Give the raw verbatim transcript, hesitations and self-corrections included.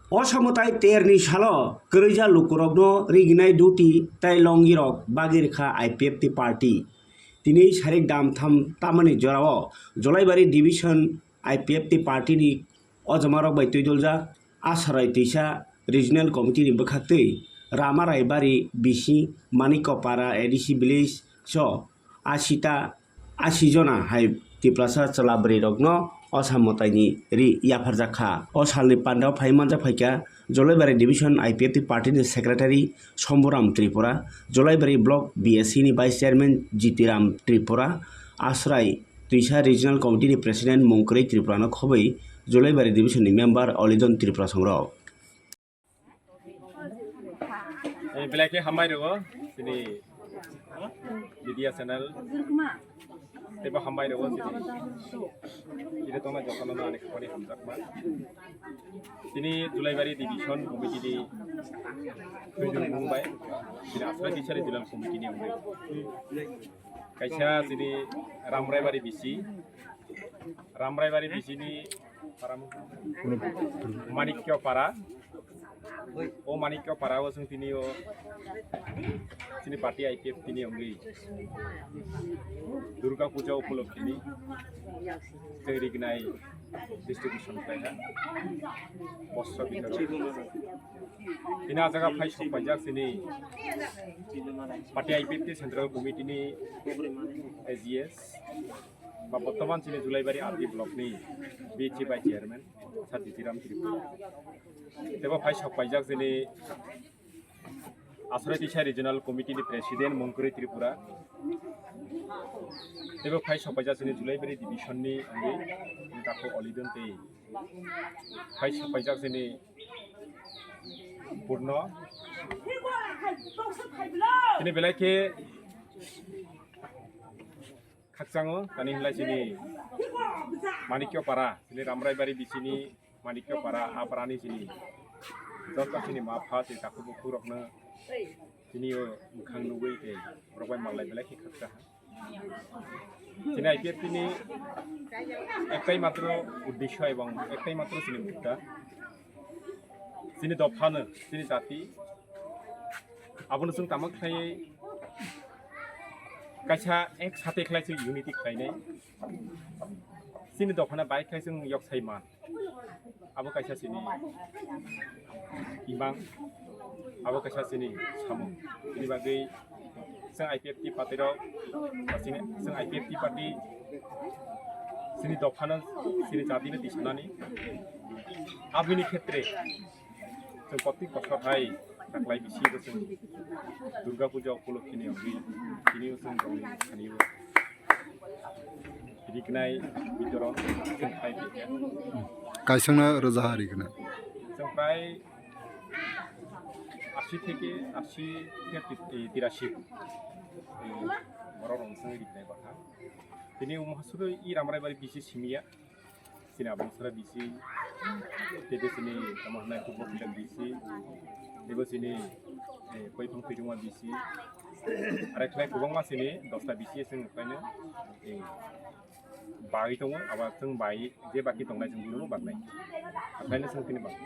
O samwtai terni salo kwrwija lukurokno riginai duty tei longirok bagwi rwkha I P F T party. Tini sarik dam tham tamani jorao Jolaibari Division I P F T party ni ojomarok bai twidoljak Asarai Twisa Regional Committee ni bwkhaktwi Rama Raibari bisi Manikopara A D C village so asita asi jona hai Tiprasa chwla bwrwi rokno o samwtaini ri yapharjak kha. O salni pandao phai manjak phaikha Jolaibari Division I P F T party ni secretary Somboram Tripura, Jolaibari Block B S C ni Vice Chairman Jitiram Tripura, Asrai Twisa Regional Committee ni President Mungkwrwi Tripura no khobwi Jolaibari Division ni member Olidon Tripura songrok. Eh, belai khe hambai rwo chini media channel. Teibo hambai rwo chini. Chini tongna jotono no ani khobani hamjakma. Chini Julaibari Division Committee ni Twijul Mumbai. Chini Asrai Tisari Regional Committee ni wngwi. Kaisa chini Ramraibari bisi. Ramraibari bisi ni Manikyo Para. O Manikyo Para o chwng tini o chini party I P F T ni wngwi Durga Puja upolokhe ni tei rignai distribution khlai kha. Bostro bitorok. Tini a jaga phai sok paijak chini party I P F T Central Committee ni A G S. Ba bottoman chini Julaibari R D block ni B H I Vice Chairman Sir Jitiram Tripura. Tebo phai sok paijak chini Asrai Tisai Regional Committee ni President Mungkwrwi Tripura. Tebo phai sok paijak chini Julaibari Division ni wngwi Dakho Olidon tei phai sok paijak chini Purno. Chini belai khe khakchango, tani hinlai chini Manikyo Para, chini Ramraibari bisini Manikyo Para, a parani chini joto chini ma pha, chini takhuk bukhuk rokno chini o mwkhang nugwi tei borok bai manlai belai khe khakcha ha. Chini I P F T ni ektai matro uddesho ebong ektai matro chini mutta. Chini dophano, chini jati, abono chwng tamo khlaiwi kaisa ek sate khlai se unity khlainai. Chini dophano bai khlai chwng yoksai man. Abo kaisa chini imang, abo kaisa chini samung. Bini bagwi chwng I P F T party rok, chini, chwng I P F T party chini dophano, chini jatino tisanani. Abini khetre chwng prottek bosor hai taklai bisingo chwng Durga Puja upolokhe ni wngwi tini chwng rongni thani o rignai bitoron chwng khlai tongkha. Kaisangno roja ha rignai. Chwng prai ashi theke ashi theke ti-, tirashi, eh, borok rong chwng rignai bakha. Tini omo hasuro i Ramraibari bisi simiya. Chini Abang Sora bisi, tei chini tamo hwnai Kubok Hilak bisi, teibo chini, eh, Koiphang Pirungma bisi, are khlai kwbangma chini dosta bisi chwng khlaino, eh, bagwi tongo, abo chwng bai je baki tongnai chwng bini bagwi, khlaino chwng tini bagwi.